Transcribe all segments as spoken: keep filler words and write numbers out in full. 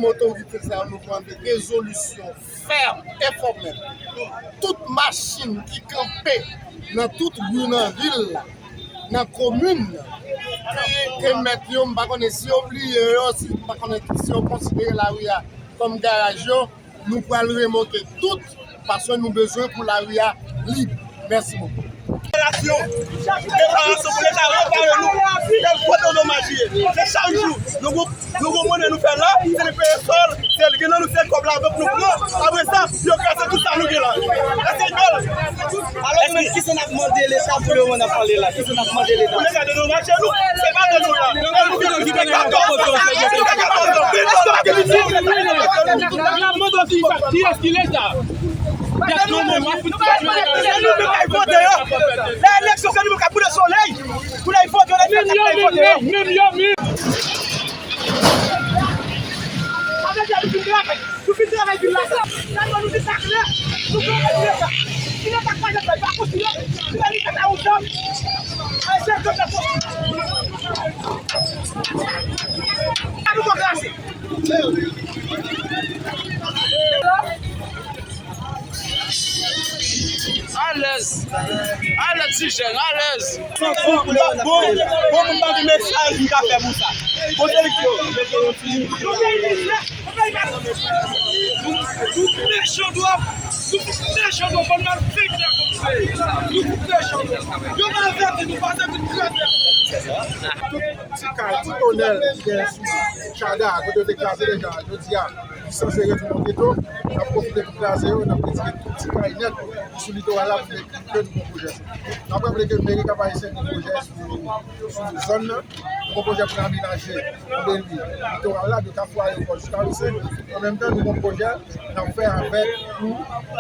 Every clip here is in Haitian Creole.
Otorite sa yo, nou pran de rezolisyon fèm e fòmèl. Tout machin ki kanpe nan tout ri nan vil la, nan komin nan, ke, ke mèt yo, m pa konnen si yo bliye yo, si, m pa konnen si yo konsidere lari a kòm garaj yo, nou pral revoke tout, paske nou bezwen pou lari a lib. Mèsi bokou. Reparasyon, reparasyon pou Leta repare nou. Gade gwo domaj li ye. Se chak jou, nou gon, nou gon mwayen nou fè la, se nou peye sòl, se gen nan nou se kòb labank nou pran. Apre sa, yo kraze tout sa nou gen la. Èske bèl? Alò, men kisa n ap mande Leta pou le moman n ap pale la? Kisa n ap mande Leta? Pou Leta dedomaje nou, se pa de nou la. N ap mande ki, ki, ki, kiyès ki Leta? Gad non, men, w ap fout. Se nou menm k ap vote yo. Lè eleksyon, se nou menm k ap boule solèy. Pou lè vote yo, lè fèt, lè vote yo. Menm yo menm. Avèk yo, nou fin travay. Nou fin travay vil la. Sa nou di sa klè. Nou konprann Leta. Si Leta pa janm fè, pa kontinye. Li pa ni kaka ou janm. Ay, se Leta. Sa nou konn krasi. Alèz. Alèz, ti jèn, alèz. Bon, bon, bon, bon, bon, mesaj m ka fè pou sa. Bon, se li ki yo. Nou koupe chandwa, nou koupe chandwa, bann malfektè konn fè. Nou koupe chandwa. Yo malfektè, nou pase pou kraze. Ti kay, ti tonèl ki gen sou Chada, kote yo te kraze deja, jodi a, li sanse retounen an geto. N ap pwofite pou kraze yo, n ap retire tout ti kay nèt ki sou litoral la pou mete ke nouvo pwojè sou. N ap raple ke meri Kap Ayisyen gen pwojè sou, sou zòn nan. Nouvo pwojè pou n amenaje anbeli litoral la, de Kafou Ayewopò jiska Ayisyen. An menm tan, nouvo pwojè n ap fè avèk pou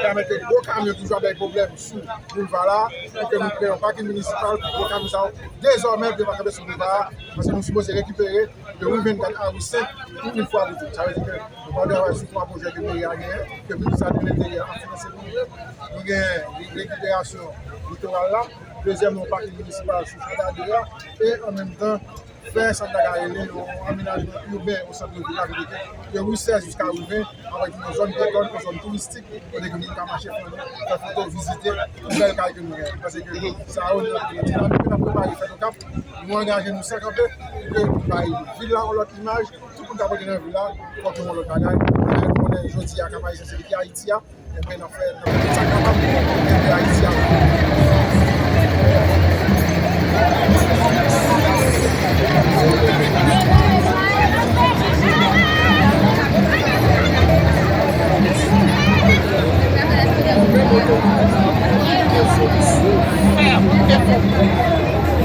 pèmèt gwo kamyon toujou ap bay pwoblèm sou boulva la, pou ke nou kreye yon pakin minisipal pou gwo kamyon sa yo dezòmè pou yo pa kanpe sou boulva a, paske nou sipoze rekipere de ri vennkat a ri senk pou yon fwa pou tout. Sa vle di ke nou pral travay sou twa pwojè ke meri a genyen, ke minis a de Lenteryè ap finanse pou nou. Nou gen rekiperasyon litoral la, dezyèm yon pakin minisipal sou Chada de a, e an menm tan, fè sa n ta ka rele yon amenajman iben o sant vil la, kote ke de ri sèz jiska ri ven, avèk yon zòn pyetòn, yon zòn touristik, kote ke moun ka mache flannen, fè foto, vizite bèl kay ke nou genyen. Paske sa yo, nan dinamik ke n ap prepare fèt Okap, nou angaje nou san kanpe pou ke nou bay vil la yon lòt imaj, tout moun k ap antre nan vil la, fòk nou yon lòt bagay. Nou konnen jodi a, Kap Ayisyen se li ki Ayiti a, Ebyen, n ap fè, n ap fè tout sa k kapab pou ede Ayiti a.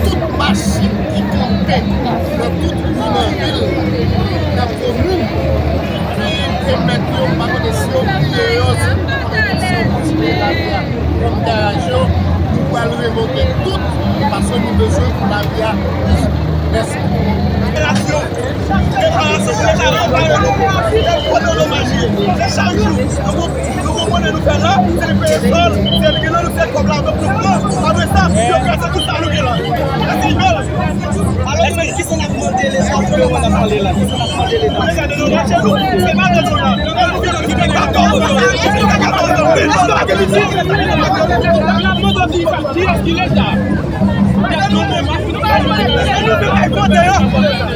Tout machin ki kanpe nan tout ri nan vil, nan komin, ki te mèt yo, m pa konnen si yo bliye yo, si yo konsidere lari a kòm garaj yo, nou pral revoke tout, paske nou bezwen pou lari a lib. Mèsi. Reparasyon, reparasyon pou Leta repare nou. Gade gwo domaj li ye. Se chak jou, nou gon, nou gon mwayen nou fè la, se nou peye sòl, se nou gen nan nou se kòb labank nou pran. Apre sa, yo kraze tout sa nou gen la. Èske bèl? Alò, men kisa n ap mande Leta pou le moman n ap pale la? Kisa n ap mande Leta? Pou Leta dedomaje nou, se pa de nou la. N ap mande ki, kiyès ki Leta? Gad non, men, w ap fout. Se nou menm k ap vote yo.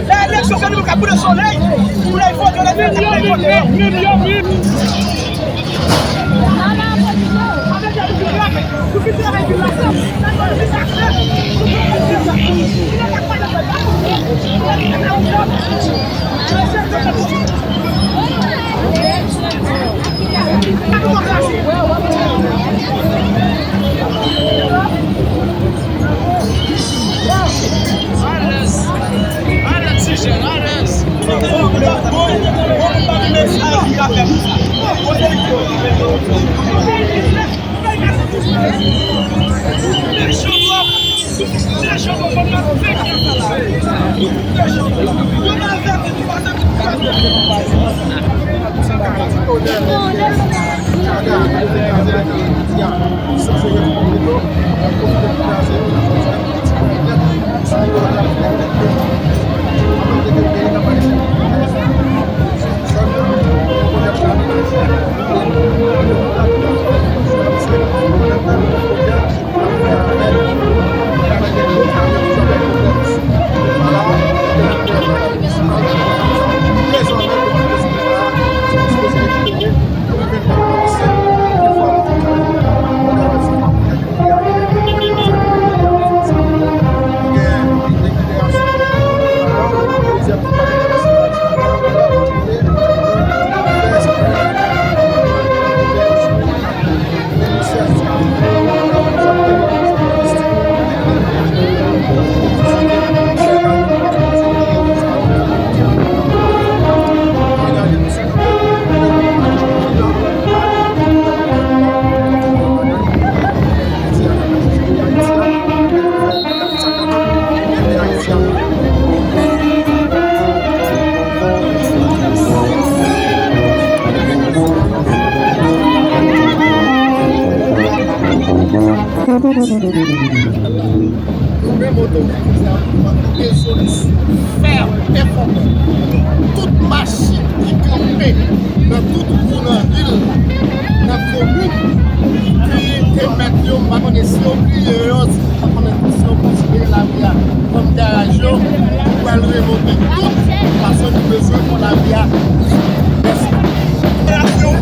Lè eleksyon, se nou menm k ap boule solèy. Pou lè vote yo, lè fèt, lè vote yo. Menm yo menm. Alèz. Alèz, ti jèn, alèz. Bon, bon, bon, bon, mesaj li ka fè pou sa. Nou menm otorite sa, nou bezwen yon solisyon fèm e fòm. Tout machin ki kanpe nan tout kou nan vil, nan komin, ki te mèt yo, m pa konnen si yo bliye yo, si yo pa konnen si yo konsidere lavi a kòm garaj yo, nou pral revoke tout, paske nou bezwen pou lavi a. Mèsi. Reparasyon,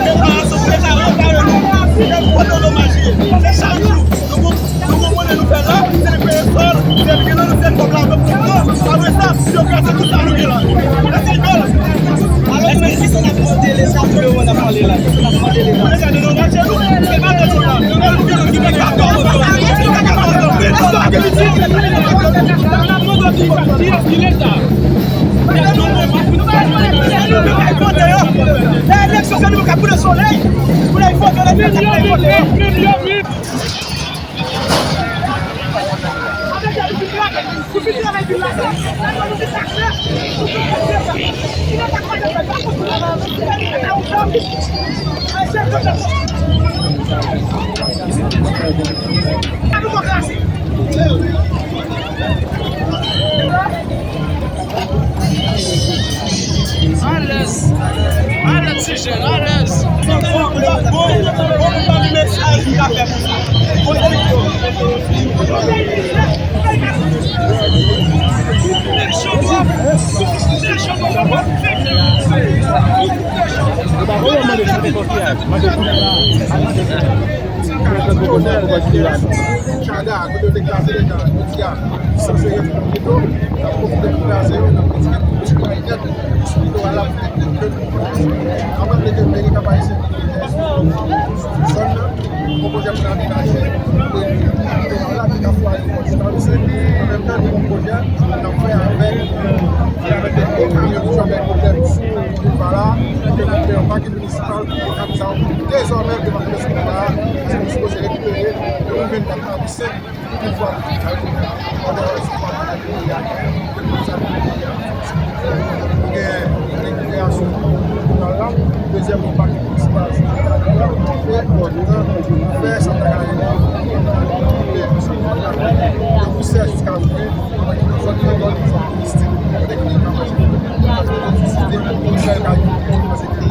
reparasyon, reparasyon, reparasyon, se gwo domaj li ye. Se chak jou, nou gon, nou gon monnen nou fè la, se peye sòl, se peye nan nou se kòb la, nou pran. Apre sa, yo kraze tout sa nou gen la. Èske, èske ki sa n ap mande Leta pou yo, n ap mande la? Ki sa n ap mande Leta? Leta de nou mache nou, se pa de nou la. E nou ki gen katòz an, katòz an, katòz an. Ki Leta? Lè eleksyon, se nou k ap boule solèy. Pou lè vote, lè vote. Alèz. Alèz, ti jèn, alèz. Chaga, kote yo te kraze deja, jodi a, sa se yon pito, n ap pwofite pou kraze yo, n ap retire tout ti kay nèt sou litoral la pou te ke nou kraze. Anvan de ke meri Kap Ayisyen kite zòn nan, yon pwojè pou n amenaje litoral la, ki ka fwaye pòt Sitawise. An menm tan, nou gen yon pwojè n ap fè avèk, avèk de gwo kamyon ki jwenn pwoblèm sou boulva la, ke n ap fè yon pakèt minisipal pou kòmisa dezòmè depatman Sud la, paske nou sipoze rekipere de mil vennkat a senk pouvwa. Gen rekipere minisipal la, dezyèm konpa minisipal, e fè santa pou sèz jiska ven. Zòn nan zòn touristik, kote ki gen ka manje, kote ki gen site, kote ki gen